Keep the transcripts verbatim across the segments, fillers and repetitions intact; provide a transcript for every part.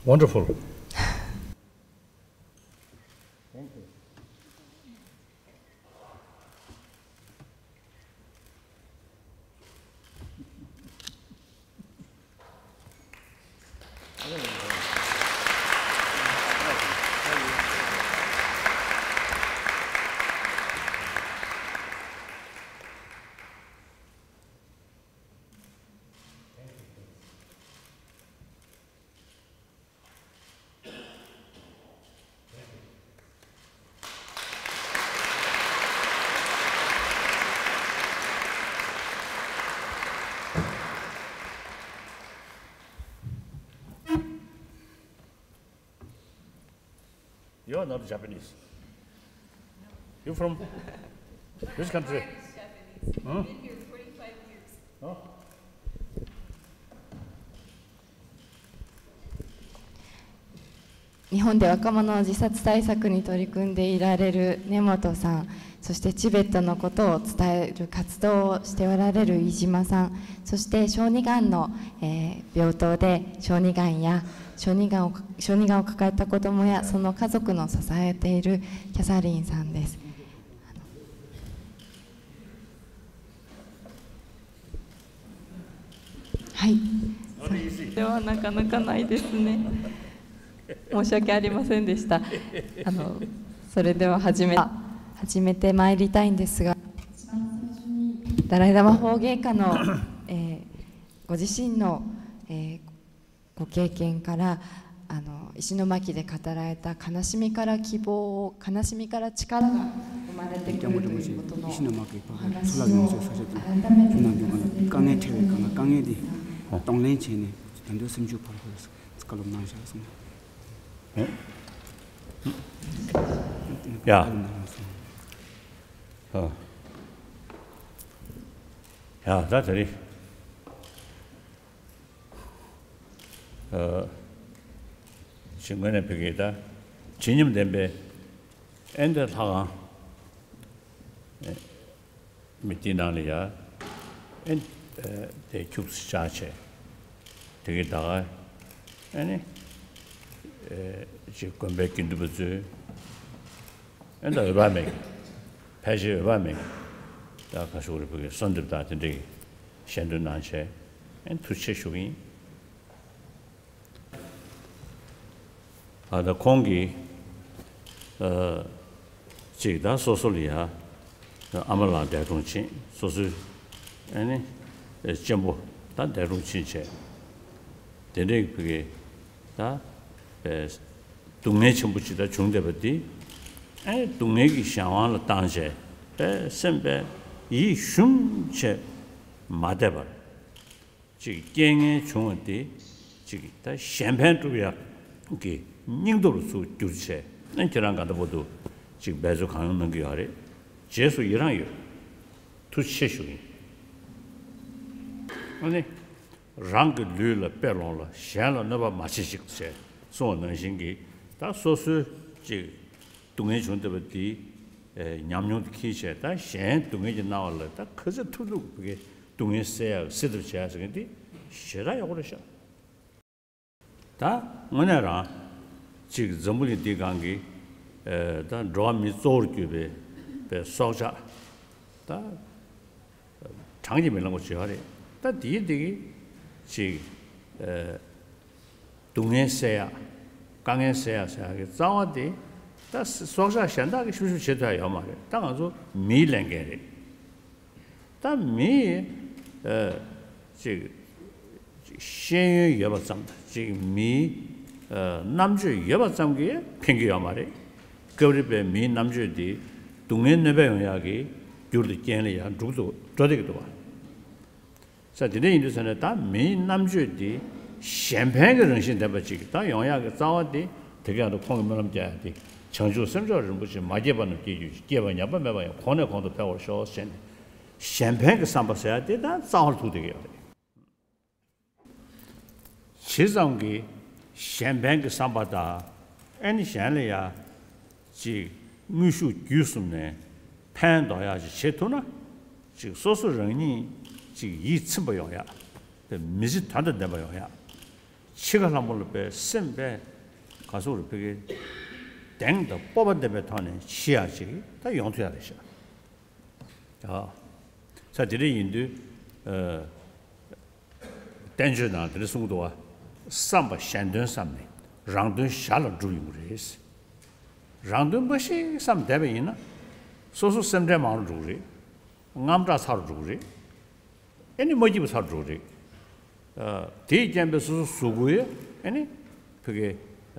Wonderful. You are not Japanese. You from which country? Huh? Huh? 日本で若者の自殺対策に取り組んでいられる根本さん、そしてチベットのことを伝える活動をしておられる飯島さん、そして小児がんの、えー病棟で小児がんや小児がんを小児がんを抱えた子どもやその家族の支えているキャサリンさんです。はい。ではなかなかないですね。申し訳ありませんでした。あのそれでは始め始めてまいりたいんですが、ダライ・ラマ法芸家の、えーご自身の、えーご経験から、あの石巻で語られた悲しみから希望を悲しみから力が生まれてくるということのお話を改めてさせていただきます。དཀའ་ངལ་འཕྲད་པའི་སྒང་ལ་དཀའ་ངལ་དེ་གདོང་ལེན་བྱས་ནས་ད་དུང་སེམས་ཤུགས་འཕར་དགོས་བཀའ་སློབ་གནང་བཞག་སོང་། ཡ། བཀའ་སློབ་གནང་སོང་། ཨ། ཡ་ད་དེ་རིང་། ཨ། ཅིག་དངོས་གནས་བོད་ཀྱི་ད་བརྗིད་ཉམས་ལྡན་པའི་ཨེ་འདི་ལྷ་ཁང་། ཨེ་མི་དེའི་ནང་ལ་ཡ་ཨེ་དེ་ཁྱུག་ཙམ་བཞག་བྱས། དེ་གི་ད་ག་ཨེ་ནི་ཨེ་ཅིག་དགོན་པའི་དགེ་འདུན་པ་ཚོས་ཨེ་ད་འོས་འབབ་མེད་གི། ཕལ་ཆེར་འོས་འབབ་མེད་གི། ད་ག་ཞུ་རེ་བོད་ཀྱི་གསོལ་འདེབས་དང་དེ་འདྲའི་ཞལ་འདོན་གནང་བྱས་ཨེ་ཐུགས་རྗེ་ཆེ་ཞུ་གི་ཡིན། ཨ་ད་ཁོང་གིས་ཨ་ཅིག་ད་སོ་སོ་ལ་ཡ་ཨ་མ་ལགས་འདས་གྲོངས་ཕྱིན། སོ་སོའི་ཨ་ནི་གཅེན་པོ་ད་འདས་གྲོངས་ཕྱིན་བྱས། དེ་འདྲའི་བུ་གའི་ད་ཨེ་སྡུག་བསྔལ་ཆེན་པོ་ཅིག་ད་བྱུང་བསྡད་པ་འདི་ཨེ་སྡུག་བསྔལ་གྱི་གཞན་དབང་ལ་བཏང་བྱས་ཨེ་སེམས་པའི་ཡིད་ཞུམ་བྱས་མ་བསྡད་པར། ཅིག་རྐྱེན་ངན་བྱུང་བ་དེ་ཅིག་ད་གཞན་ཕན་སྒྲུབ་ཡག་གི་སྙིང་སྟོབས་ལ་ཚུར་བསྒྱུར་བྱས་ཨ་ཁྱེད་རང་ག་འདྲ་པོ་འདུག་ཅིག་འབད་རྩོལ་གང་ཡོང་གནང་གི་ཡོད་རེད། རྗེས་སུ་ཡི་རང་ཡོད། ཐུགས་རྗེ་ཆེ་ཞུ་ཡིན། ཨ་ནི་རང་གི་ལུས་ལ་དཔེ་ལོངས་ལ་གཞན་ལ་གནོད་པ་མ་བྱེད་ཅིག་ཅེས་གསུངས་པ་ནང་བཞིན་གྱི་ད་སོ་སོའི་ཅིག་སྡུག་བསྔལ་བྱུང་བསྡད་པ་འདི་ཨེ་ཉམས་མྱོང་དུ་འཁྱེར་བྱས་ད་གཞན་སྡུག་བསྔལ་གྱིས་མནར་བ་ལ་ད་ག་ཚོད་ཐུབ་ཐུབ་ཀྱིས་སྡུག་བསྔལ་སེལ་ཡག་སེལ་ཐབས་བྱེད་ཡག་ཟེར་མཁན་འདི་ཞེ་དྲག་ཡག་པོ་རེད་ཤག་ད་དངོས་གནས་རང་ཅིག་འཛམ་བུ་གླིང་འདིའི་སྒང་གི་ཨེ་ད་འགྲོ་བ་མི་གཙོ་བོར་གྱུར་པའི་པའི་སྲོག་ཆགས་ད་གྲངས་ཀྱིས་མི་ལོངས་པ་ཅིག་ཡོད་རེད། ད་འདིའི་འདི་གི་ཅིག་ཨེ་སྡུག་བསྔལ་སེལ་ཡག་དཀའ་ངལ་སེལ་ཡག་ཟེར་ཡག་གི་རྩ་བ་དེ་ད་སྲོག་ཆགས་གཞན་དག་གིས་ཤུགས་ཤུགས་བྱེད་ཐུབ་ཡག་ཡོད་མ་རེད། ད་ང་ཚོ་མིའི་ལས་འགན་རེད། ད་མིའི་ཨ་ཅིག་ཅིག་ཤེས་ཡོན་ཡོད་པ་ཙམ་དང་ཅིག་མིའི་ཨ་རྣམ་དཔྱོད་ཡོད་པ་ཙམ་གྱིས་ཕན་གྱི་ཡོད་མ་རེད། སྐབས་རེ་བའི་མིའི་རྣམ་དཔྱོད་དེ་སྡུག་བསྔལ་གནོད་པ་ཡོང་ཡག་གི་རྒྱུ་དང་རྐྱེན་ལ་ཡང་འགྲོ་གི་འདུག་འགྲོ་བསྡད་ཀྱི་འདུག་བ། ས་དེ་འདྲ་ཡིན་དུས་ཙང་ནས་ད་མིའི་རྣམ་དཔྱོད་དེ་གཞན་ཕན་གྱི་རང་བཞིན་ལྡན་པ་ཅིག་ད་ཡོང་ཡག་གི་རྩ་བ་དེ་དེ་ག་ཡང་ད་ཁོང་གིས་སྨོན་ལམ་རྒྱག་ཡག་དེ་བྱང་ཆུབ་སེམས་མཆོག་རིན་པོ་ཆེ་མ་སྐྱེས་པ་རྣམས་སྐྱེ་གྱུར་ཅིག་སྐྱེས་པ་ཉམས་པ་མེད་པ་ཡང་གོང་ནས་གོང་དུ་འཕེལ་བར་ཤོག་ཟེར་ནས་གཞན་ཕན་གྱི་བསམ་པ་ཟེར་ཡག་དེ་ད་རྩ་བར་ཐུག་བསྡད་ཀྱི་ཡོད་རེད། ཇི་ཙམ་གྱིས་གཞན་ཕན་གྱི་བསམ་པ་དང་ཨེ་ནི་གཞན་ལ་ཡང་ཅིག་དངོས་ཤུགས་བརྒྱུད་གསུམ་ནས་ཕན་འདོགས་ཡག་ཅིག་བྱེད་ཐུབ་ན་ཅིག་སོ་སོ་རང་ཉིད་ཅིག་ཡིད་ཚིམ་པ་ཡོང་ཡག་དེ་མི་ཚེ་དོན་དང་ལྡན་པ་ཡོང་ཡག་འཆི་ཁ་ལྷ་མོ་ལ་པའི་སེམས་པས་ག་སོག་རུ་ཕ་གི་གདེང་དང་སྤོབས་པ་ལྡན་པའི་ཐོག་ནས་འཆི་ཡག་ཅིག་ད་ཡོང་ཐུབ་ཡག་རེད་ཤག་ཨ། ས་དེ་འདྲ་ཡིན་དུས། ཨ། བསྟན་བཅོས་ནང་དེ་འདྲ་གསུངས་འདུག་བ། བསམ་པ་གཞན་དོན་བསམ་ནས་རང་དོན་གཞན་ལ་སྒྲུབ་ཡོང་གི་རེད། རང་དོན་འབའ་ཞིག་བསམ་བསྡད་པ་ཡིན་ན། སོ་སོ་སེམས་ཁྲལ་མང་རུ་འགྲོ་གི་རེད། དངངས་སྐྲག་ཚ་རུ་འགྲོ་གི་རེད། ཨེ་ནི་མ་སྐྱིད་པ་ཚ་རུ་འགྲོ་གི་རེད། ཨ། དེས་རྐྱེན་པས་སོ་སོ་གཟུགས་པོ་ཡི་ཨེ་ནི་ཕ་གི་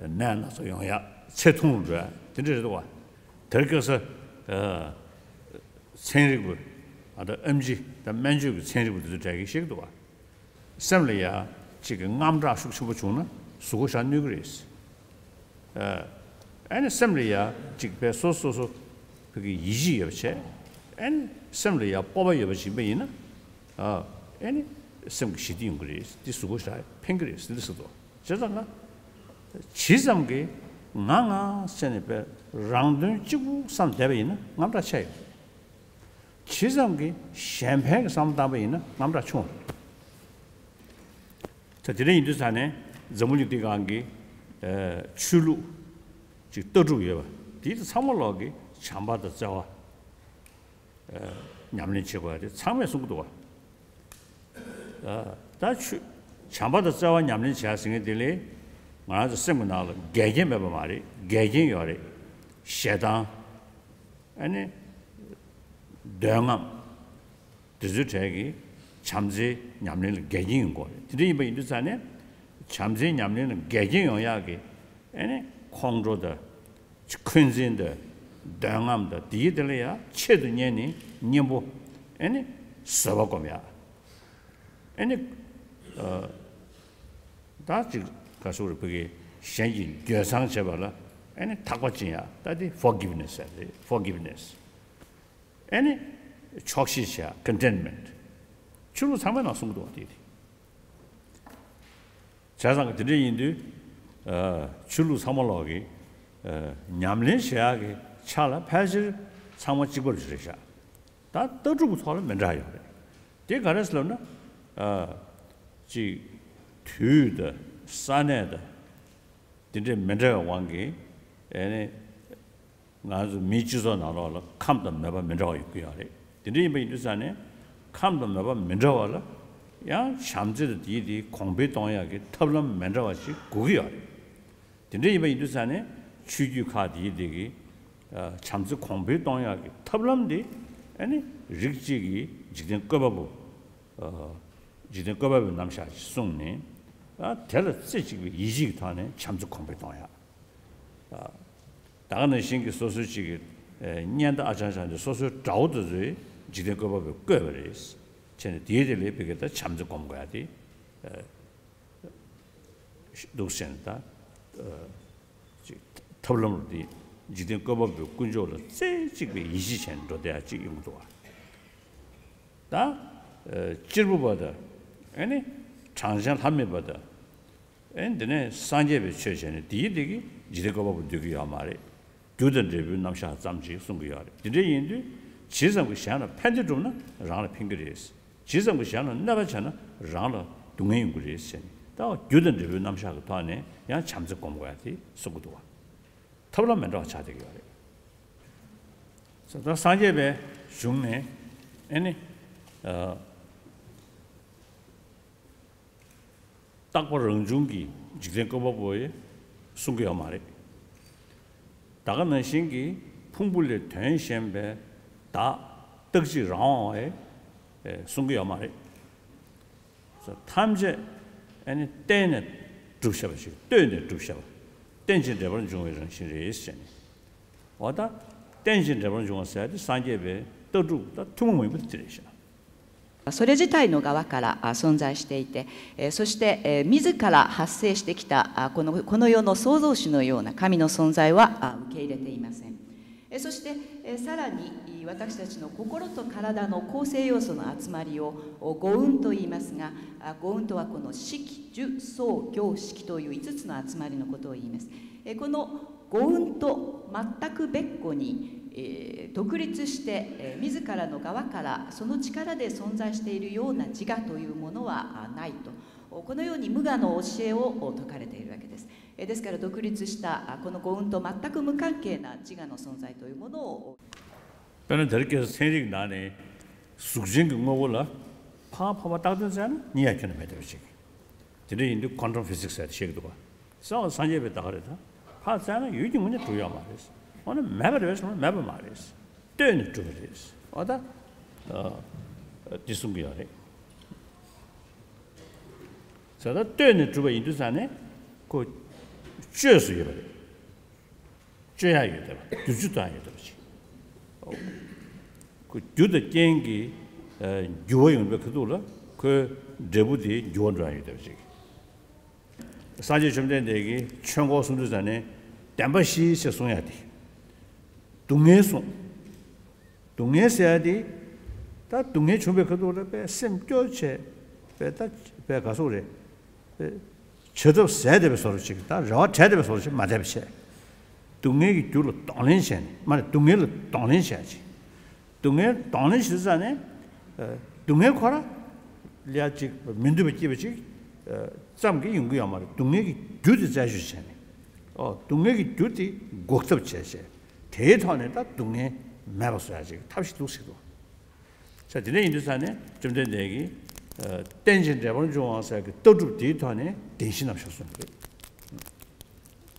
ནད་སྣ་ཚོགས་ཡོང་ཡག་ཚེ་ཐུང་རུ་འགྲོ་ཡག་དེ་འདྲ་རེད་འདུག་བ། དེར་སྐབས་སུ། ཨ། ཚན་རིག་པ། ཨ། ད་ཨེམ་ཆི་དང་སྨན་བཅོས་ཀྱི་ཚན་རིག་པ་དེ་ཚོ་གྲས་ཀྱིས་བཤད་ཀྱི་འདུག་བ། སེམས་ལ་ཡ་གཅིག་གི་དངངས་སྐྲག་ཤུགས་ཆེན་པོ་བྱུང་ན་གཟུགས་པོ་ཤ་གནོད་ཀྱི་རེད། ཨ། ཨ་ནི་སེམས་ལ་ཡ་གཅིག་པའི་སོ་སོ་སོ་ཕ་གི་ཡིད་ཆེས་ཡོད་པ་བྱས། ཨ་ནི་སེམས་ལ་ཡ་སྤོབས་པ་ཡོད་པ་ཞིག་ཡིན་པ་ཡིན་ན། ཨ། ཨ་ནི་སེམས་ཀྱི་ཞི་བདེ་ཡོང་གི་རེད། འདི་གཟུགས་པོ་ཤ་ཕན་གྱི་རེད་ཟེར་འདི་ཟེར་འདུག་བ། བྱས་ཙང་ང་། ཇི་ཙམ་གྱིས་ང་ང་ཟེར་ནས་པའི་རང་དོན་གཅིག་པུ་བསམ་བསྡད་པ་ཡིན་ན་དངངས་སྐྲག་ཆེ་ཡོང་། ཇི་ཙམ་གྱིས་གཞན་ཕན་གྱི་བསམ་བློ་བཏང་པ་ཡིན་ན་དངངས་སྐྲག་ཆུང་བ་རེད། ད་དེ་འདྲ་ཡིན་དུས་ཙང་ནས་འཛམ་བུ་གླིང་འདི་སྒང་གི་ཨ་ཆོས་ལུགས་ཅིག་ལྟ་གྲུབ་ཡོད་པ་དེ་ཚང་མ་ལོག་གི་བྱམས་པ་དང་བརྩེ་བ་ཨ་ཉམས་ལེན་བྱེད་དགོས་ཡ་དེ་ཚང་མས་གསུང་གི་འདུག་བ། ཨ། ད་ཆོས་བྱམས་པ་དང་བརྩེ་བ་ཉམས་ལེན་བྱེད་ཡ་ཟེར་མཁན་དེ་ལས་ང་རང་ཚོ་སེམས་ཀྱི་ནང་ལ་འགལ་རྐྱེན་མེད་པ་མ་རེད། འགལ་རྐྱེན་ཡོད་རེད། ཞེ་སྡང་། ཨ་ནི། འདོད་རྔམ། དེ་ཚོའི་གྲས་ཀྱིས་བྱམས་བརྩེའི་ཉམས་ལེན་ལ་འགལ་རྐྱེན་ཡོང་གི་རེད། དེ་འདྲ་ཡིན་པ་ཡིན་དུས་ཙང་ནས་བྱམས་བརྩེའི་ཉམས་ལེན་ལ་འགལ་རྐྱེན་ཡོང་ཡག་གི་ཨ་ནི་ཁོང་ཁྲོ་དང་འཁོན་འཛིན་དང་འདོད་རྔམ་དང་དེའི་དེ་ལ་ཡང་ཆེད་དུ་གཉེར་ནས་གཉེན་པོ་ཨ་ནི་བཟོད་པ་སྒོམ་ཡག་ཨ་ནི། ཨ། ད་ཅིག་ག་སོག་རུ་ཕ་གི་གཞན་གྱི་འགྱོད་ཚང་བྱེད་པ་ལ་ཨ་ནི་ཐག་པ་བཅིང་ཡག་ད་དེ་ཕོར་གིབ་ནེ་སི་རེད། ཕོར་གིབ་ནེ་སི། ཨ་ནི་ཆོག་ཤེས་བྱེད་ཡག་ཀོན་ཊེན་མེན་ཊི། ཆོས་ལུགས་ཚང་མའི་ནང་གསུང་གི་འདུག་བ་དེ་དེ། བྱས་ཙང་གི་དེ་འདྲ་ཡིན་དུས། ཨ། ཆོས་ལུགས་ཚང་མ་ལོག་གི། ཨ། ཉམས་ལེན་བྱེད་ཡག་གི་ཆ་ལ་ཕལ་ཆེར་ཚང་མ་གཅིག་པ་རེད་ཤག་ད་ལྟ་གྲུབ་ཀྱི་ཐོག་ལ་མི་འདྲ་ཡོད་རེད། དེ་ག་རེ་ཟེར་ལབ་ན། ཨ། གཅིག་དུས་དང་ས་གནས་དང་། དེ་འདྲའི་མི་འདྲ་བའི་དབང་གིས་ཨེ་ནི། ང་ཚོ་མིའི་སྤྱི་ཚོགས་ནང་ལོགས་ལ་ཁམས་དང་མོས་པ་མི་འདྲ་བ་ཡོང་གི་ཡོད་རེད། དེ་འདྲ་ཡིན་པ་ཡིན་དུས་ཙང་ནས་ཁམས་དང་མོས་པ་མི་འདྲ་བ་ལ་ཡང་བྱམས་བརྩེ་དང་དེའི་དེའི་གོང་འཕེལ་གཏོང་ཡག་གི་ཐབས་ལམ་མི་འདྲ་བ་ཞིག་དགོས་ཀྱི་ཡོད་རེད། དེ་འདྲ་ཡིན་པ་ཡིན་དུས་ཙང་ནས་ཆོས་བརྒྱུད་ཁག་དེའི་དེ་གི་ཨ་བྱམས་བརྩེ་གོང་འཕེལ་གཏོང་ཡག་གི་ཐབས་ལམ་དེ་ཨ་ནི་རིགས་གཅིག་གིས་འཇིག་རྟེན་བཀོད་པ་པོ། ཨ་འཇིག་རྟེན་བཀོད་པ་པོའི་རྣམ་གཞག་ཅིག་གསུངས་ནས། ཨ་དེ་ལ་རྩེ་གཅིག་པའི་ཡིད་ཆེས་ཀྱི་ཐོག་ནས་བྱམས་བརྩེ་གོང་འཕེལ་གཏོང་ཡག་ཨ་ད་ག་ནང་བཞིན་གྱི་སོ་སོའི་གཅིག་གི་ཨ་གཉེན་དང་ཨ་ཅང་ཅང་དེ་སོ་སོའི་དགྲ་བོ་དེ་ཚོའི་འཇིག་རྟེན་བཀོད་པ་པོས་བཀོད་པ་རེད། བྱས་ནས་དེའི་དེ་ལས་ཕ་གི་ད་བྱམས་བརྩེ་སྒོམ་དགོས་ཡ་དེ་ཨ་འདུག་ཟེར་ནས་ད་ཨ་ཅིག་ཐབས་ལམ་རུ་དེ་འཇིག་རྟེན་བཀོད་པ་པོའི་དཀོན་མཆོག་ལ་རྩེ་གཅིག་པའི་ཡིད་ཆེས་བྱས་ནས་འགྲོ་བསྡད་ཡ་གཅིག་ཡོང་གི་འདུག་བ། ད་ཨ་གཅེར་བུ་པ་དང་ཨ་ནི་གྲངས་ཅན་ལྷ་མི་པ་དང་། ཨེ་འདི་ནས་སངས་རྒྱས་པའི་ཆོས་བྱས་ནས་དེའི་སྟེང་གི་འཇིག་རྟེན་བཀོད་པ་པོ་འདོད་ཀྱི་ཡོད་མ་རེད། རྒྱུ་དང་འབྲས་བུའི་རྣམ་གཞག་ཙམ་ཅིག་གསུང་གི་ཡོད་རེད། དེ་འདྲ་ཡིན་དུས་ཇི་ཙམ་གྱིས་གཞན་ལ་ཕན་བདེ་བསྒྲུབ་ན་རང་ལ་ཕན་གྱི་རེད། ཇི་ཙམ་གྱིས་གཞན་ལ་གནོད་པ་བྱས་ན་རང་ལ་སྡུག་བསྔལ་ཡོང་གི་རེད་ཟེར་ནས་ད་རྒྱུ་དང་འབྲས་བུའི་རྣམ་གཞག་གི་ཐོག་ནས་ཡང་བྱམས་བརྩེ་སྒོམ་དགོས་ཡ་དེ་གསུང་གི་འདུག་བ། ཐབས་ལམ་མི་འདྲ་བ་ཆགས་བསྡད་ཀྱི་ཡོད་རེད། ད་སངས་རྒྱས་པའི་གཞུང་ནས་ཨེ་ནི་ཨ། རྟག་པ་རང་བྱུང་གི་འཇིག་རྟེན་བཀོད་པ་པོ་ཡིས་གསུང་གི་ཡོད་མ་རེད། ད་ག་ནང་བཞིན་གྱི་ཕུང་པོ་ལས་དོན་གཞན་པའི་བདག་རྟག་གཅིག་རང་དབང་བས་གསུང་གི་ཡོད་མ་རེད། ཐམས་ཅད་ཨ་ནི་བརྟེན་ནས་གྲུབ་བྱ་བ་ཞིག་ལྟོས་ནས་གྲུབ་བྱ་བ། རྟེན་ཅིང་འབྲེལ་པར་འབྱུང་བའི་རང་བཞིན་རེད་ཟེར་ནས། འོ་ད་རྟེན་ཅིང་འབྲེལ་པར་འབྱུང་བ་ཟེར་ཡ་དེ་སངས་རྒྱས་པའི་ལྟ་གྲུབ་ད་ཐུན་མོང་མ་ཡིན་པ་དེ་རེད་ཤག། それ自体の側からあ存在していて、えーそして、えー自ら発生してきたあこのこの世の創造主のような神の存在はあ受け入れていません。えーそして、えーさらに私たちの心と体の構成要素の集まりを五運と言いますが、あ五運とはこの色、受、想、行、識という五つの集まりのことを言います。えーこの五運と全く別個に、えー独立して、えー自らの側からその力で存在しているような自我というものはあないと、このように無我の教えを説かれているわけです。えーですから独立したあこの五運と全く無関係な自我の存在というものを དཔེར་ན་དེ་རིང་ཁ་སང་ཚན་རིག་ནང་ནས་གཟུགས་ཅན་གྱི་དངོས་པོ་ལ་ཕར་ཕར་བ་རྟག་བརྟན་བཙལ་ན་རྙེད་ཡ་ཁྱོན་ནས་མེད་བསྡད་པ་ཅིག། དེ་འདྲ་ཡིན་དུས་ཀོན་ཊམ་ཕི་ཟིག་སི་ཟེར་ཏེ་བཤད་ཀྱི་འདུག་ག། གསང་བ་སངས་རྒྱས་པའི་ད་ག་རེད་ད། ཕར་བཙལ་ན་ཡུལ་གྱི་ངོས་ནས་གྲུབ་ཡོད་མ་རེད། འོ་ན་མེད་པ་རེད་པས་སོང་ན་མེད་པ་མ་རེད། ལྟོས་ནས་གྲུབ་པ་རེད། འོ་ད། ཨ། འདི་གསུང་གི་ཡོད་རེད། ཟེར་ད་ལྟོས་ནས་གྲུབ་པ་ཡིན་དུས་ཙང་ནས་ཁོ་བཅོས་སུ་ཡོད་པ་རེད། བཅོས་ཡ་ཡོད་བསྡད་པ། བསྒྱུར་བཅོས་གཏོང་ཡ་ཡོད་བསྡད་པ་ཅིག། ཁོ་རྒྱུ་དང་རྐྱེན་གྱི་ཨ་འགྱུར་བ་ཡོང་བའི་ཁ་ཐུག་ལ་ཁོའི་འབྲས་བུ་དེ་འགྱུར་བ་འགྲོ་ཡ་ཡོད་བསྡད་པ་ཅིག། སངས་རྒྱས་བཅོམ་ལྡན་འདས་ཀྱིས་ཆོས་འཁོར་གསུམ་དུས་ཙང་ནས་བདེན་པ་བཞི་ཞེས་གསུང་ཡ་དེ། སྡུག་བསྔལ་གསུངས། སྡུག་བསྔལ་ཟེར་ཡ་དེ། ད་སྡུག་བསྔལ་བྱུང་བའི་ཁ་ཐུག་ལ་དཔེ་སེམས་སྐྱོ་བྱས། དཔེ་ད་དཔེ་ག་སོག་རེད། དཔེ་བྱ་ཐབས་ཟད་བསྡད་པའི་བཟོ་འདྲ་ཅིག། ད་རེ་བ་བྲལ་བསྡད་པའི་བཟོ་འདྲ་ཅིག་མ་བསྡད་པ་བྱས། སྡུག་བསྔལ་གྱི་རྒྱུ་ལ་གདོང་ལེན་བྱས་ནས་མ་རེད། སྡུག་བསྔལ་ལ་གདོང་ལེན་བྱས་ཅིག། སྡུག་བསྔལ་གདོང་ལེན་བྱེད་ས་ནས། ཨ། སྡུག་བསྔལ་ཁོ་རང་ལ་ཡ་ཅིག་མི་འདོད་པ་སྐྱེས་པ་ཅིག་ཨ་ཙམ་གྱིས་ཡོང་གི་ཡོད་མ་རེད། སྡུག་བསྔལ་གྱི་རྒྱུ་དེ་རྩད་གཅོད་བྱས་ནས། ཨོ། སྡུག་བསྔལ་གྱི་རྒྱུ་དེ་འགོག་ཐབས་བྱས་བྱས། དེའི་ཐོག་ནས་ད་སྡུག་བསྔལ་མེད་པ་བཟོ་ཡ་ཅིག་ཐབས་ཤེས་འདུག་ཟེར་འདུག། ས་དེ་འདྲ་ཡིན་དུས་ས་ནས་བཅོམ་ལྡན་འདས་ཀྱིས་ཨ་རྟེན་ཅིང་འབྲེལ་པར་འབྱུང་བ་ཟེར་གྱི་ལྟ་གྲུབ་དེའི་ཐོག་ནས་བདེན་བཞི་རྣམ་བཞག་གསུངས་པ་རེད།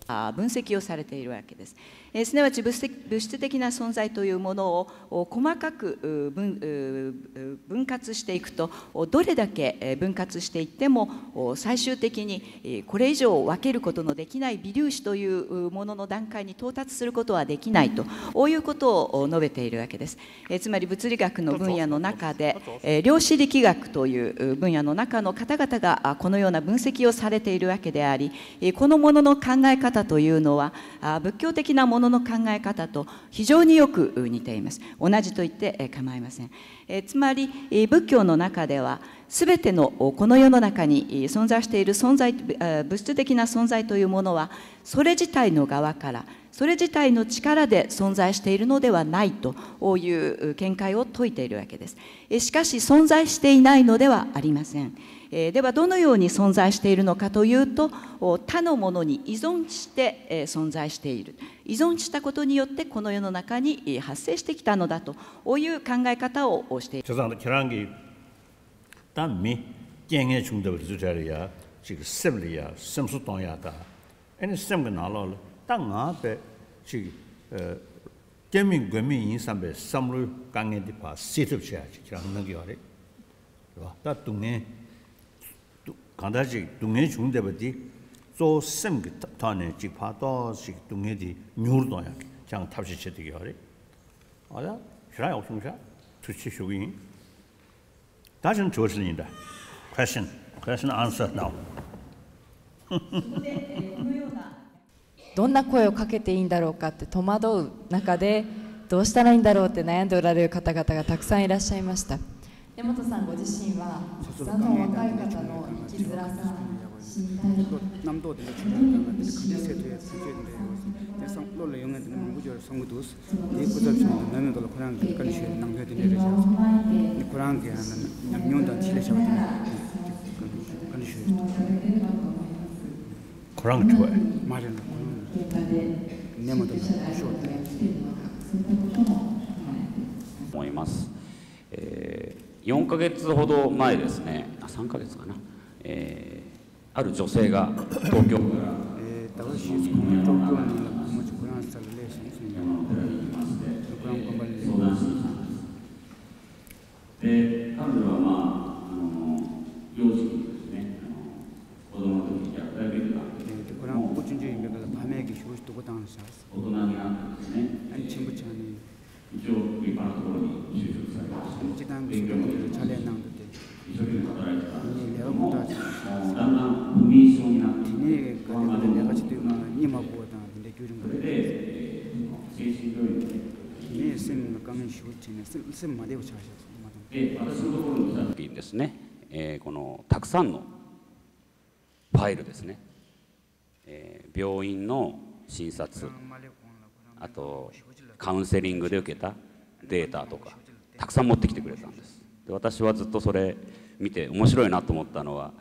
あ分析をされているわけです。えーすなわち物質的物質的な存在というものをお細かくう分う分割していくと、おどれだけえー分割していっても、お最終的にえーこれ以上分けることのできない微粒子といううものの段階に到達することはできないと、こういうことをお述べているわけです。えーつまり物理学の分野の中で、えー量子力学という分野の中の方々があこのような分析をされているわけであり、えーこのものの考え方というのは、あ、仏教的なものの考え方と非常によく似ています。同じと言って、えー構いません。えーつまり、えー仏教の中では、すべてのおこの世の中にえー存在している存在、えー物質的な存在というものは、それ自体の側から、それ自体の力で存在しているのではないという見解を説いているわけです。えーしかし、存在していないのではありません。えーでは、どのように存在しているのかというと、お他のものに依存して、えー存在している。依存したことによって、この世の中にえー発生してきたのだという考え方をしている。 བྱས་ཙང་ཁྱེད་རང་གིས་ད་མི་རྐྱེན་ངན་བྱུང་བསྡད་པ་དེ་ཚོའི་གྲས་ལ་ཡ་ཅིག་སེམས་ལ་ཡ་སེམས་གསོ་གཏོང་ཡ་ད། ཨ་ནི་སེམས་ཀྱི་ནང་ལོགས་ལ་ད་ང་དཔེ་ཅིག་ཨ་སྐྱབས་མེད་མགོན་མེད་ཡིན་བསམ་པའི་བསམ་བློའི་དཀའ་ངལ་འདི་ཕར་སེལ་ཐབས་བྱེད་ཡ་ཅིག་ཁྱེད་རང་གནང་གི་ཡོད་རེད། རེད་བ། ད་སྡུག་བསྔལ། སྡུག་གང་ལྟར་ཅིག་སྡུག་བསྔལ་བྱུང་བསྡད་པ་འདི་གཙོ་བོ་སེམས་ཀྱི་ཐོག་ནས་ཅིག་ཕར་ཏོག་ཅིག་སྡུག་བསྔལ་འདི་ཉུང་རུ་གཏོང་ཡ་ཁྱེད་རང་ཐབས་ཤེས་བྱེད་བསྡད་ཀྱི་ཡོད་རེད། ཨ་ད་ཞེ་དྲག་ཡག་པོ་བྱུང་ཤག། ཐུགས་རྗེ་ཆེ་ཞུ་གི་ཡིན། ད་ཅིག་དྲི་བ་དྲིས་ལན་ཡིན་ད། Question, question answer now. どんな声をかけていいんだろうかって、戸惑う中で、どうしたらいいんだろうって悩んでおられる方々がたくさんいらっしゃいました。根本さんご自身は、たくさんの若い方の生きづらさ、身体的な བློ་ལ་ཡོང་མཁན་དེ་འདྲ་མང་པོ་ཅིག་ཡོད་རེད་བསམ་གྱི་འདུག། དེའི་སྐུ་ཚབ་ཆེན་པོ་ནམ་ཡང་དུ་ལ་ཁོ་རང་གི་བཀའ་འདྲི་ཞུས་ནང་དོན་དེ་འདྲ་རེད་བྱས། ནི་ཁོ་རང་གི་ཉམས་མྱོང་དང་ཆེད་ལས་བྱ་བ་དེ་འདྲ་བཀའ་འདྲི་ཞུས་ཡོད། ཁོ་རང་གི་དྲི་བ་མ་རེད་ལ། ཁོ་རང་ནས་མ་དང་སྐུ་ཞབས་思います。えー、よんかげつほど前ですね、あ、さんかげつかな、えー、ある女性が東京から、えー、私、東京にいます。この時、この朝、レーション、その、この看板で、相談しに来たんです。で、彼女は、まあ、あの、幼少期ですね、あの、子供の時に虐待を受けてたんですけども、えー、で、これは、ここ、順調に、だから、パメーキ、表紙、どこ、ダンサー、ཆེན་པོ་ཆགས་ནས། སྤྱི་བཏང་གི་ཕྱག་ལས་གནང་འདུག་སྟེ། ངས་ལས་ཀ་མང་དྲགས་བྱུང་སོང་། དེ་ནས་ག་དེ་འདྲ་ལས་ཀ་བྱེད་དུས་ང་གཉིད་མ་ཁུག་པ་དང་དེ་འདྲ་རྒྱུན་རིང་པོ་རེད། དེ་ནས་སེམས་ལ་དཀའ་ངལ་ཞེ་པོ་ཅིག་ནས་སེམས་སེམས་མ་བདེ་བ་ཆགས་ཤག་མ་གཏོགས། ですね、えーこのたくさんのファイルですね、えー病院の診察、あとカウンセリングで受けたデータとか、たくさん持ってきてくれたんです。で、私はずっとそれ見て面白いなと思ったのは、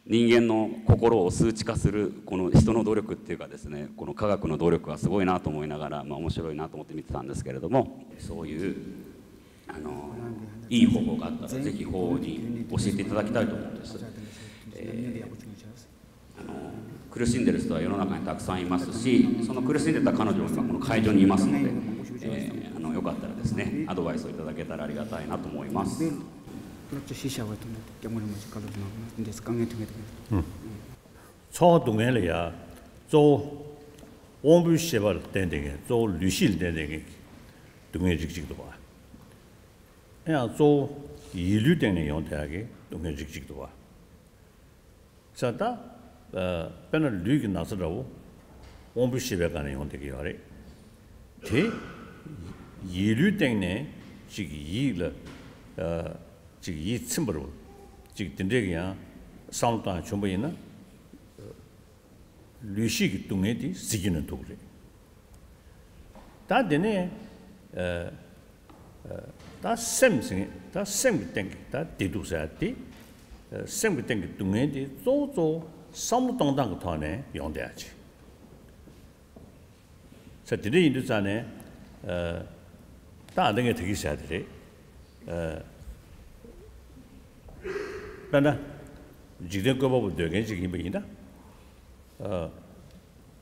人間の心を数値化するこの人の努力っていうかですね、この科学の努力はすごいなと思いながら、まあ、面白いなと思って見てたんですけれども、そういうあのいい方法があったら、ぜひ法に教えていただきたいと思うんです。えーあの苦しんでる人は世の中にたくさんいますし、その苦しんでた彼女も今この会場にいますので、えーあのよかったらですね、アドバイスをいただけたらありがたいなと思います。 ཚོར་བ་སྡུག་བསྔལ་ལ་ཡ། གཙོ་བོ་དབང་པོའི་ཤེས་པ་ལ་བརྟེན་ཏེ་ངེས། གཙོ་བོ་ལུས་ཤེས་ལ་བརྟེན་ཏེ་ངེས་སྡུག་བསྔལ་རིགས་གཅིག་འདུག་པ། ཡང་གཙོ་བོ་ཡིད་ལུས་སྟེང་ནས་ཡོང་བསྡད་ཡག་གི་སྡུག་བསྔལ་རིགས་གཅིག་འདུག་པ། ས་ད། དཔེར་ན་ལུས་ཀྱི་ན་ཚ་འདྲ་བོ། དབང་པོའི་ཤེས་པའི་སྒང་ནས་ཡོང་བསྡད་ཀྱི་ཡོད་རེད། དེ། ཡིད་ལུས་སྟེང་ནས་ཅིག་ཡིད་ལ། ཅིག་ཡིད་ཚིམ་པ་རུ། ཅིག་དེ་འདྲས་ཀྱི་ཡང་བསམ་བློ་བཏང་བྱུང་པ་ཡིན་ན། ལུས་ཤེས་ཀྱི་སྡུག་བསྔལ་དེ་གཟིགས་རྒྱུ་ནི་འདུག་རེད། ད་དེ་ནས། ད་སེམས་ཟེར། ད་སེམས་ཀྱི་སྟེང་གི་ད་བདེ་སྡུག་ཟེར་ཡ་དེ། སེམས་ཀྱི་སྟེང་གི་སྡུག་བསྔལ་དེ་གཙོ་བོ་གཙོ་བོ་བསམ་བློ་གཏོང་སྟངས་ཀྱི་ཐོག་ནས་ཡོང་བསྡད་ཡ་ཅིག་ས་དེ་འདྲ་ཡིན་དུས་ཙང་ནས། ད་ཨ་འདི་ངས་ད་གིན་བཤད་དེ་རེད། དཔེར་ན། འཇིག་རྟེན་བཀོད་པ་པོ་འདོད་མཁན་ཅིག་ཡིན་པ་ཡིན་ན།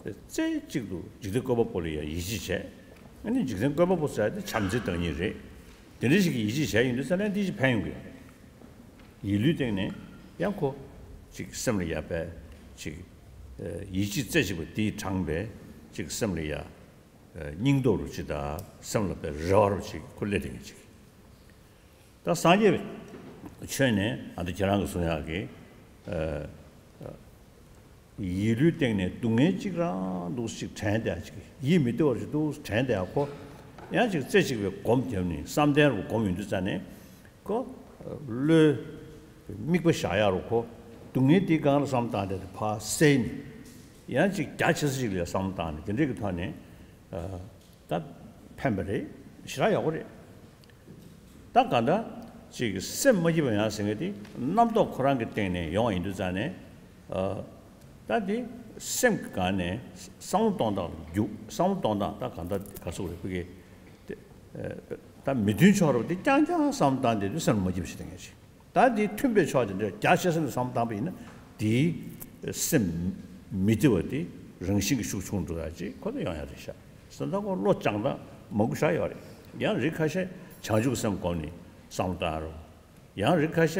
རྩེ་གཅིག་ཏུ་འཇིག་རྟེན་བཀོད་པ་པོ་ལ་ཡང་ཡིད་ཆེས་བྱས། ཨ་ནི་འཇིག་རྟེན་བཀོད་པ་པོ་ཟེར་དེ་བྱམས་བརྩེའི་བདག་ཉིད་རེད། དེ་འདྲ་ཞིག་གིས་ཡིད་ཆེས་བྱས་ཡིན་དུས་ཙང་ནས་འདི་ཞིག་ཕན་ཡོང་གི་ཡོད་རེད། ཡིད་ལུས་སྟེང་ནས་ཡང་ཁོ་ཅིག་སེམས་ལ་ཡ་བས་ཅིག་ཡིད་ཆེས་རྩེ་གཅིག་པ་དེས་དྲངས་པའི་ཅིག་སེམས་ལ་ཡ་སྙིང་སྟོབས་རུ་ཅིག་དང་སེམས་ལ་བས་རེ་བ་རུ་ཅིག་ཁོ་སླེབས་བསྡད་མཁན་ཅིག་ད་སངས་རྒྱས་པའི་ཆོས་ནས་ཨ་ད་ཁྱེད་རང་གིས་གསུང་ཡག་གི། ཡིད་ལུས་སྟེང་ནས་སྡུག་བསྔལ་གཅིག་རང་འདུག་ཅིག་དྲན་བསྡད་ཅིག་ཡིད་མི་བདེ་བ་ཞིག་འདུག་དྲན་བསྡད་ཁོ། ཡང་ཅིག་རྩེ་གཅིག་པའི་སྒོམ་བརྒྱབ་ནས་བསམ་གཏན་རུ་སྒོམ་ཡོང་དུས་ཙང་ནས། ཁོ། བློའི། དམིགས་པ་བཞག་ཡག་རུ་ཁོ། སྡུག་བསྔལ་དེའི་སྒང་ལ་བསམ་བཏང་སྟེ་ཕར་བསལ་ནས། ཡང་ཅིག་རྒྱ་ཆེ་ས་ཞིག་ལ་བསམ་བཏང་ནས་དེ་འདྲའི་གི་ཐོག་ནས། ད་ཕན་པ་རེད། ཞེ་དྲག་ཡག་པོ་རེད། ད་གང་ལྟར་ཅིག་སེམས་མ་སྐྱིད་པ་ཡང་ཟེར་མཁན་དེ་རྣམ་རྟོག་ཁོ་རང་གི་སྟེང་ནས་ཡོང་བ་ཡིན་དུས་ཙང་ནས། ད་དེ་སེམས་ཀྱི་སྒང་ནས་བསམ་བློ་གཏོང་སྟངས་རྒྱུགས། བསམ་བློ་གཏོང་སྟངས་ད་གང་ལྟར་ག་ཚོད་རེད་ཕ་གི། ད་མི་མཐུན་ཕྱོགས་རེད་པ་དེ་རྐྱང་རྐྱང་བསམ་བཏང་བསྡད་དུས་སེམས་མ་སྐྱིད་པ་ཞིག་སྟེང་ངེས་ཤིག་ད་དེ་མཐུན་པའི་ཕྱོགས་དེ་འདྲ་རྒྱ་ཆེ་ས་ནས་བསམ་བཏང་པ་ཡིན་ན་དེའི་སེམས་མི་བདེ་བ་དེ་རང་བཞིན་གྱི་ཤུགས་ཆུང་འགྲོ་ཡག་ཅིག་ཁོ་ན་ཡོང་ཡག་རེད་ཤག་སེམས་ད་ཁོ་བློ་སྦྱང་སྟངས་མང་པོ་ཞིག་ཡོད་རེད། ཡང་རིགས་ཁ་ཤས་བྱང་ཆུབ་སེམས་བསྒོམས་ནས་བསམ་བློ་བཏང་ཡག་རེད། ཡང་རིགས་ཁ་ཤས་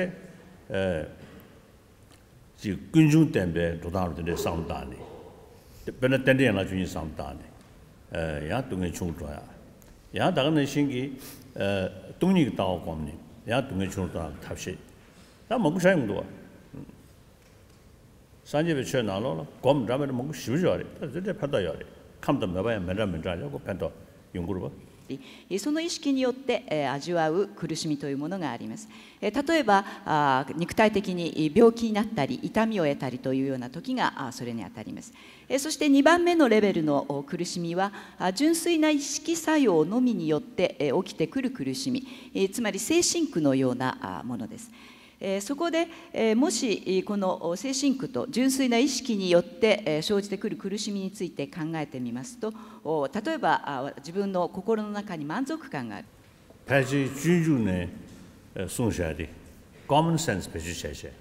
ཅིག་ཀུན་འབྱུང་བསྟན་པའི་འགྲོ་སྟངས་རུ་དེ་འདྲའི་བསམ་བློ་བཏང་ནས། དཔེར་ན་རྟེན་འབྲེལ་ཡན་ལག་བཅུ་གཉིས་བསམ་བློ་བཏང་ནས། ཡང་སྡུག་བསྔལ་ཆུང་འགྲོ་ཡག་ཡང་ད་ག་ནང་བཞིན་གྱི། སྟོང་ཉིད་ཀྱི་ལྟ་བ་བསྒོམས་ནས་ཡང་སྡུག་བསྔལ་ཆུང་འགྲོ་ཡག་གི་ཐབས་ཤེས། ད་མང་པོ་བྱ་ཡོང་འདུག་བ། སངས་རྒྱས་པའི་ཆོས་ནང་ལོགས་ལ་སྒོམ་འདྲ་མི་འདྲ་མང་པོ་ཞེ་པོ་ཅིག་ཡོད་རེད། ད་དེ་འདྲའི་ཕན་ཐོགས་ཡོད་རེད། ཁམས་དང་མོས་པ་ཡང་མི་འདྲ་མི་འདྲ་ལ་ཁོ་ཕན་ཐོགས་ཡོང་གི་རེད་བ། その意識によって、えー味わう苦しみというものがあります。えー例えば、あー肉体的に病気になったり、痛みを得たりというような時が、あーそれにあたります。えーそしてにばんめのレベルのお苦しみは、あー純粋な意識作用のみによって、えー起きてくる苦しみ、えーつまり精神苦のような、あーものです。えーそこで、えーもし、えーこのお精神苦と純粋な意識によって、えー生じてくる苦しみについて考えてみますと、お例えば、あー自分の心の中に満足感がある。 ཕལ་ཆེར་སྤྱོད་འཇུག་ནས་གསུངས་བཞག་དེ་common sense བེད་སྤྱོད་བྱས་བྱས།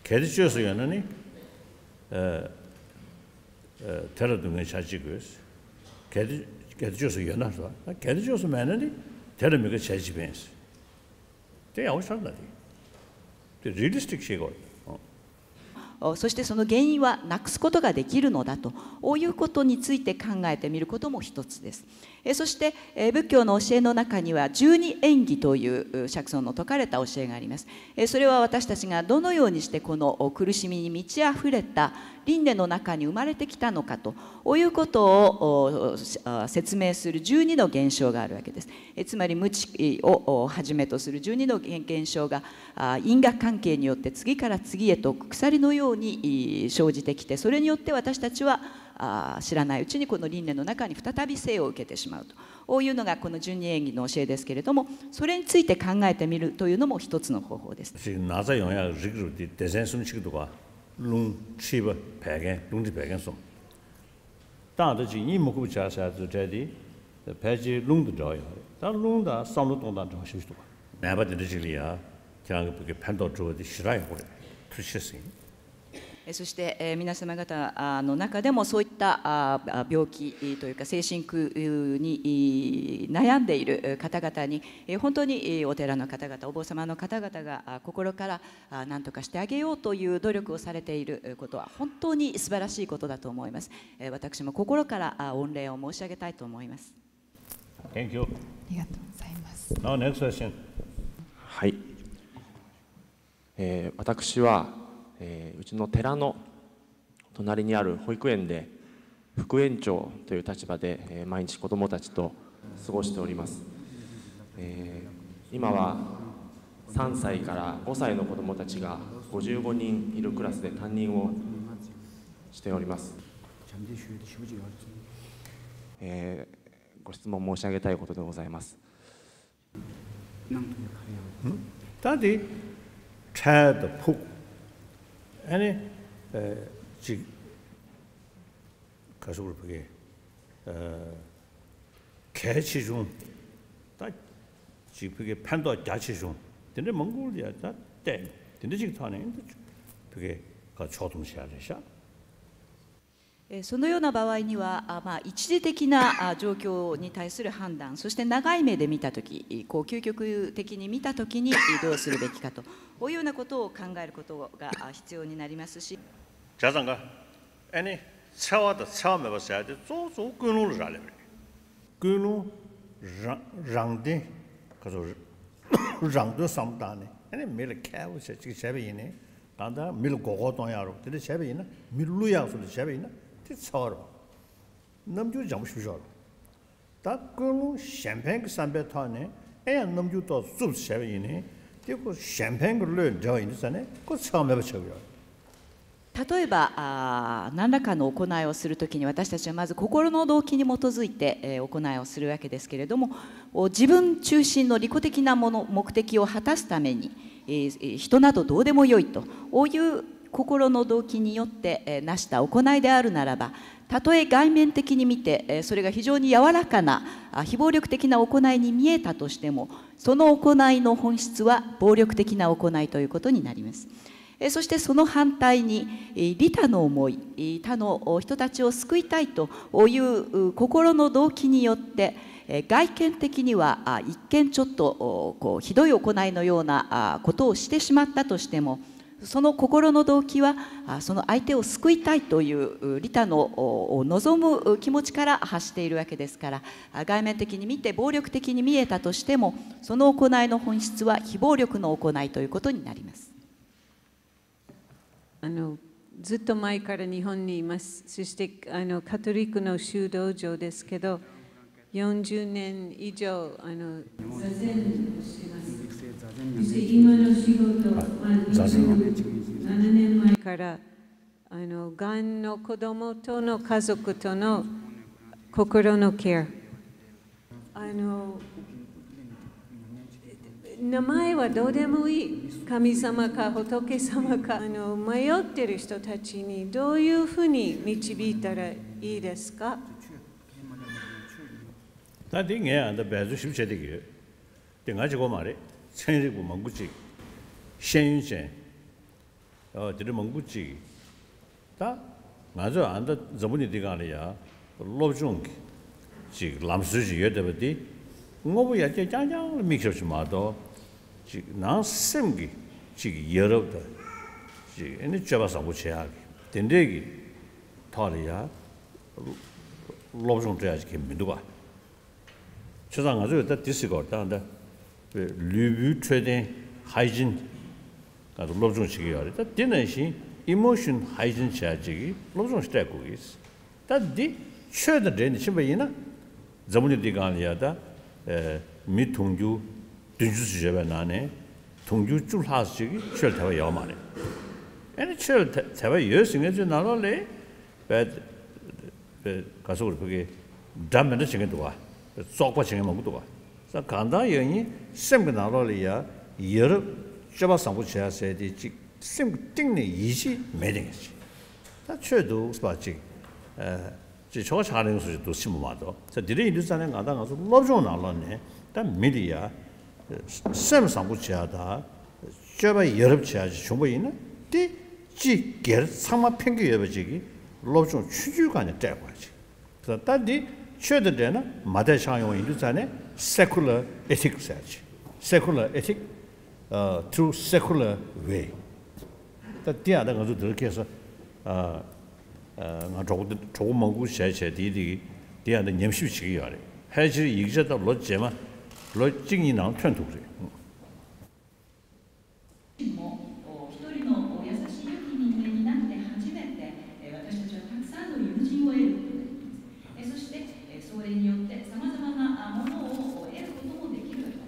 གལ་ཏེ་བཅོས་སུ་ཡོད་ན་ནི། དེ་ལ་སྡུག་བསྔལ་བྱ་ཅི་དགོས། གལ་ཏེ་གལ་ཏེ་བཅོས་སུ་ཡོད་ན་རེད་བ། གལ་ཏེ་བཅོས་སུ་མེད་ན་ནི་དེ་ལ་མི་དགའ་བྱ་ཅི་ཕན། དེ་ཡག་པོ་ཤར་ལ་དེ། དེ་realistic་ཤེས་དགོས། そしてその原因はなくすことができるのだと、こういうことについて考えてみることも一つです。そして、えー、仏教の教えの中には十二演技という、うー、釈尊の説かれた教えがあります。えー、それは私たちがどのようにしてこの、お、苦しみに満ち溢れた輪廻の中に生まれてきたのかと、こういうことを、お、あ、説明する十二の現象があるわけです。えー、つまり無知を、お、はじめとする十二の現、現象が、あ、因果関係によって次から次へと鎖のように、い、生じてきて、それによって私たちは、あ、知らないうちにこの輪廻の中に再び生を受けてしまうと、こういうのがこの十二演技の教えですけれども、それについて考えてみるというのも一つの方法です。ཅིག་ན་ཚ་ཡོང་ཡག་རིགས་རུ་དེ་སྡེ་ཚན་གསུམ་ཅིག་འདུག་ག་རླུང་མཁྲིས་པ་བད་ཀན། རླུང་མཁྲིས་བད་ཀན་གསུམ། ད་ད་ཅིག་གཉིད་མ་ཁུག་པ་ཆགས་ཆགས་ཚུལ་འདྲ་དེ་ཕལ་ཆེར་རླུང་དང་འབྲེལ་བ་ཡོད་རེད། ད་རླུང་དང་བསམ་བློ་གཏོང་སྟངས་འབྲེལ་བ་ཞེ་པོ་ཅིག་འདུག་ག་ནད་པ་དེ་འདྲ་ཅིག་ལ་ཡ་ཁྱེད་རང་གི་བུ་གའི་ཕན་ཐོགས་འགྲོ་བ་དེ་ཞེ་དྲག་ཡོང་གི་རེད། ཐུགས་རྗེ་ཆེ་ཟེར།え、そして、え、皆様方、あの中でもそういった、あ、あ、病気、え、というか精神苦に、え、悩んでいる、え、方々に、え、本当に、え、お寺の方々、お坊様の方々が、あ、心から、あ、何とかしてあげようという努力をされている、え、ことは本当に素晴らしいことだと思います。え、私も心から、あ、御礼を申し上げたいと思います。 Thank you. ありがとうございます。 Now next question. はい。えー私は、えーうちの寺の 隣にある保育園で副園長という立場で、えー毎日子どもたちと過ごしております。えー今はさんさいからごさいの子どもたちがごじゅうごにんいるクラスで担任をしております。えーご質問申し上げたいことでございます。 ད་དེ་འཕྲལ་དང་ཕུགས། ཨ་ནི་ཨ་ཅིག་ག་ཟེར་དགོས་རེད། ཕ་གི་ཨ་གལ་ཆེ་ཆུང་། ད་ཅིག་ཕ་གི་ཕན་ཐོགས་རྒྱ་ཆེ་ཆུང་དེ་འདྲ་མང་པོ་ལ་ཡ་ད་བལྟས་ནས་དེ་འདྲ་ཅིག་ཐོག་ནས་ཕ་གི་ག་ཕྱོགས་བསྡོམས་བྱས་རེད་ཤག། えーそのような場合には、あ、まあ、一時的な、あ、状況に対する判断、そして長い目で見たとき、こう究極的に見たときに、えーどうするべきかと、こういうようなことを考えることが、あ、必要になりますし。 བྱས་ཙང་ཀ་ཨ་ནི་འཚེ་བ་དང་འཚེ་བ་མེད་པ་ཟེར་ཡ་དེ་གཙོ་བོ་གཙོ་བོ་ཀུན་སློང་ལ་རག་ལས་པ་རེད། ཀུན་སློང་རང་རང་བདེན་ག་ཚོད་རང་དོན་བསམ་བློ་བཏང་ནས་ཨ་ནི་མི་ལ་ཁེ་པོ་བྱས་ཅིག་བྱས་པ་ཡིན་ནའི། ད་ལྟ་མི་ལ་མགོ་སྐོར་གཏོང་ཡག་རོགས་དེ་འདྲ་བྱས་པ་ཡིན་ན། མི་བསླུ་ཡག་སོགས་དེ་བྱས་པ་ཡིན་ན་དེ་འཚེ་བ་རེད་པ། རྣམ་འགྱུར་འཇམ་པོ་ཞེ་པོ་ཅིག་ཡོད་རེད། ད་ཀུན་སློང་གཞན་ཕན་གྱི་བསམ་པའི་ཐོག་ནས་ཨེ་ཡང་རྣམ་འགྱུར་ཏོག་ཙམ་བྱས་པ་ཡིན་ནའི་དེ་ཁོ་གཞན་ཕན་གྱི་བློས་འབྲེལ་བ་ཡིན་དུས་ཙ་ནས་ཁོ་འཚེ་བ་མེད་པ་ཆགས་ཀྱི་ཡོད་རེད། 例えば、あー、何らかの行いをするときに、私たちはまず心の動機に基づいて、えー行いをするわけですけれども、お、自分中心の利己的なもの、目的を果たすために、えーえー人などどうでもよいと、こういう心の動機によって、えー成した行いであるならば、たとえ外面的に見て、えーそれが非常に柔らかな、あ、非暴力的な行いに見えたとしても、その行いの本質は暴力的な行いということになります。えーそしてその反対に、えー利他の思い、えー他のお人たちを救いたいというう心の動機によって、えー外見的には、あ、一見ちょっとおこうひどい行いのような、あ、ことをしてしまったとしても、その心の動機は、あ、その相手を救いたいというう利他のお望むう気持ちから発しているわけですから、あ、外面的に見て暴力的に見えたとしても、その行いの本質は非暴力の行いということになります。 あの、ずっと前から日本にいます。そして、あの、カトリックの修道場ですけど、よんじゅうねん以上、あの、座禅をしてます。そして今の仕事、まあ、座禅。にじゅうななねんまえから、あの、がんの子供との家族との心のケア。 あの、名前はどうでもいい。神様か、仏様か、あの、迷ってる人たちにどういうふうに導いたらいいですか？ ད་འདི་ངས་ཨ་ད་འབད་རྩོལ་ཞིབ་བྱས་བསྡད་ཀྱི་ཡོད། དེ་ང་གཅིག་པོ་མ་རེད། ཚན་རིག་པ་མང་པོ་ཅིག་ཤེས་ཡོན་ཅན། ཨོ། དེ་འདྲ་མང་པོ་ཅིག་ད་ང་ཚོས་ཨ་ད་འཛམ་བུ་གླིང་འདི་སྒང་ལ་ཡ་སློབ་སྦྱོང་གི་ཅིག་ལམ་སྲོལ་ཅིག་ཡོད་བསྡད་པ་འདི་དངོས་པོ་ཡར་རྒྱས་རྐྱང་རྐྱང་ལ་དམིགས་བྱས་ཅིག་མ་གཏོགས། ཅིག་ནང་སེམས་ཀྱི་ཅིག་ཡ་རབས་དང་ ཅིག་ཨ་ནི་སྤྱོད་པ་བཟང་པོ་བྱེད་ཡག་གི་དེ་འདྲས་ཀྱི་ཐོག་ལ་ཡ་སློབ་སྦྱོང་སྤྲད་ཡག་ཅིག་གི་མི་འདུག་ག་བྱས་ཙང་ང་ཚོས་ད་འདི་ཟེར་དགོས་ད་ད་ལུས་པོའི་འཕྲོད་བསྟེན་ཧའི་ཇིན་ང་ཚོ་སློབ་སྦྱོང་བྱེད་ཀྱི་ཡོད་རེད། ད་འདི་ནང་བཞིན་ཨི་མོ་ཤན་ཧའི་ཇིན་བྱེད་ཡག་ཅིག་གི་སློབ་སྦྱོང་ཞིག་སྤྲད་དགོས་ཀྱི། ད་འདི་ཆོས་དང་འབྲེལ་ནས་ཕྱིན་པ་ཡིན་ན། འཛམ་བུ་གླིང་འདི་སྒང་ལ་ཡ་ད་ཨེ་མི་དུང་ཕྱུར་བདུན་ཅུ་ཙམ་ཡོད་པའི་ནང་ནས་དུང་ཕྱུར་བཅུ་ལྷག་ཅིག་གིས་ཆོས་ལ་དད་པ་ཡོད་མ་རེད། ཨེ་ནི་ཆོས་ལ་དད་དད་པ་ཡོད་ཟེར་མཁན་ཚོའི་ནང་ལོགས་ལ་དཔེ་དཔེ་ག་ཚོད་རེད། ཕ་གི་འདྲ་མི་འདྲ་བྱེད་མཁན་འདུག་ག་བཙོག་པ་བྱེད་མཁན་མང་པོ་འདུག་ག་ས་གང་ལྟར་ཡང་ཡིན་སེམས་ཀྱི་ནང་ལོགས་ལ་ཡ་ཡ་རབས་སྤྱོད་པ་བཟང་པོ་བྱེད་ཡ་ཟེར་དེ་ཅིག་སེམས་ཀྱི་གཏིང་ནས་ཡིད་ཆེས་མེད་དེ་ངས་ཅིག་ད་ཆོས་འདུག་པ་ཅིག་ཨ་ཅིག་ཆོ་ག་ཕྱག་ལེན་སོགས་ཅིག་འདུག་ཕྱིན་པ་མ་གཏོགས། ད་དེ་འདྲ་ཡིན་དུས་ཙང་ནས་ང་དང་ང་ཚོ་སློབ་སྦྱོང་ནང་ལོགས་ནས་ད་མི་ལ་ཡ་སེམས་བཟང་པོ་བྱེད་ཡ་དང་སྤྱོད་པ་ཡ་རབས་བྱེད་ཡ་ཅིག་བྱུང་པ་ཡིན་ན་དེ་སྤྱི་སྒེར་ཚང་མ་ཕན་གྱི་ཡོད་པ་ཅིག་གི་སློབ་སྦྱོང་ཆུང་ཆུང་སྒང་ནས་སྤྲད་དགོས་ཅིག་ད་ལྟ་འདི་ཆོས་དང་འབྲེལ་ན་མ་བསྡད་ཆགས་ཡོང་བ་ཡིན་དུས་ཙང་ནས་secular ethics ཟེར་ཅིག secular ethic ཨ་through secular way ད་འདི་ཡང་ད་ང་ཚོ་འདིར་སྐྱེས་ས་ཨ་ཨ་ང་གྲོགས་པོ་གྲོགས་པོ་མང་པོ་བྱས་བྱས་དེའི་དེ་འདི་ཡང་ད་ཉམས་ཞིབ་བྱེད་ཀྱི་ཡོད་རེད། ཕལ་ཆེར་ཡིག་ཆ་ད་ལོ་རྗེས་མ་ལོ་གཅིག་གཉིས་ནང་ཐོན་ཐུབ་རེད། も、一人の優しい良き人間になって初めて、私たちはたくさんの友人を得ることができます。そして、それによってさまざまなものを得ることもできるわ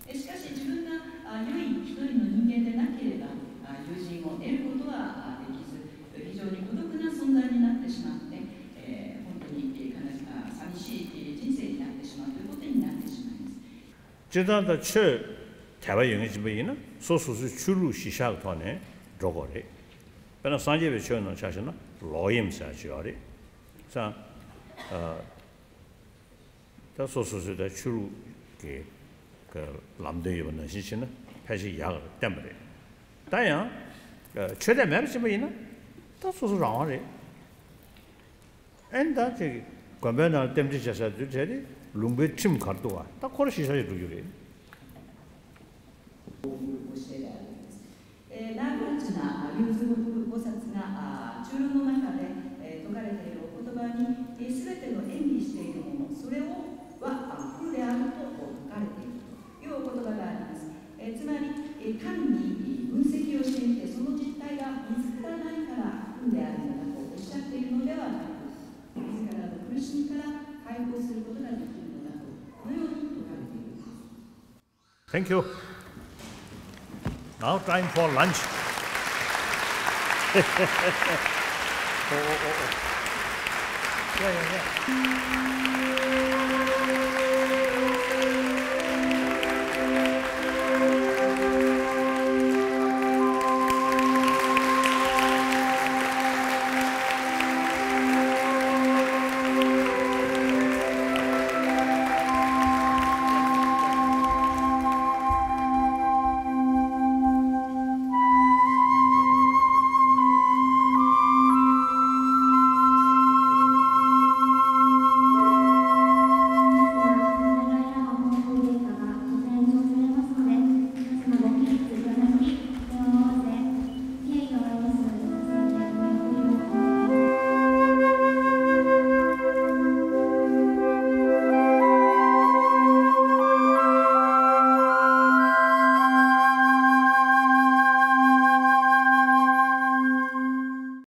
けです。しかし、自分が良い一人の人間でなければ、友人を得ることはできず、非常に孤独な存在になってしまって、本当に悲し寂しい人生になってしまうということになってしまいます。 སྤྱིར་བཏང་ད་ཆོས་དད་པ་ཡོད་མཁན་ཅིག་ཡིན་པ་ཡིན་ན་སོ་སོ་སོའི་ཆོས་ལུགས་གཞིར་བཞག་གི་ཐོག་ནས་འགྲོ་དགོས་རེད། དཔེར་ན་སངས་རྒྱས་པའི་ཆོས་ནང་ཆ་བཞག་ན་ལོག་གཡེམ་ཟེར་ཡག་ཅིག་ཡོད་རེད། ཙང་ཨ་ད་སོ་སོ་སོའི་ད་ཆོས་ལུགས་ཀྱི་ཀྱི་ལམ་སྟོན་ཡོད་པ་ནང་བཞིན་བྱས་ན་ཕལ་ཆེར་ཡག་གི་བསྟན་པ་རེད། ད་ཡང་ཆོས་དད་མེད་པ་ཅིག་ཡིན་ན་ད་སོ་སོ་རང་དབང་རེད། ཨེ་ད་ཅིག་དགོན་པའི་ནང་རྟེན་འབྲེལ་བྱ་ས་དུས་དེ་རེད། ལུང་པའི་ཁྲིམས་ག་རེ་འདུག་བ་ད་ཁོ་རང་གཞིར་བཞག་ཅིག་འགྲོ་རྒྱུ་རེད། えー、内部的な流通の菩薩があー中論の中で、えー説かれているお言葉に、えー、全ての演技しているもの、それをはあ空であると説かれているというお言葉があります。えーつまり、えー単にえー分析をしてみて、その実態が見つからないから空であるのだとおっしゃっているのではなく、自らの苦しみから解放することができるのだと、このように説かれている。 Thank you. Now time for lunch. Oh, oh, oh, oh. Yeah, yeah, yeah.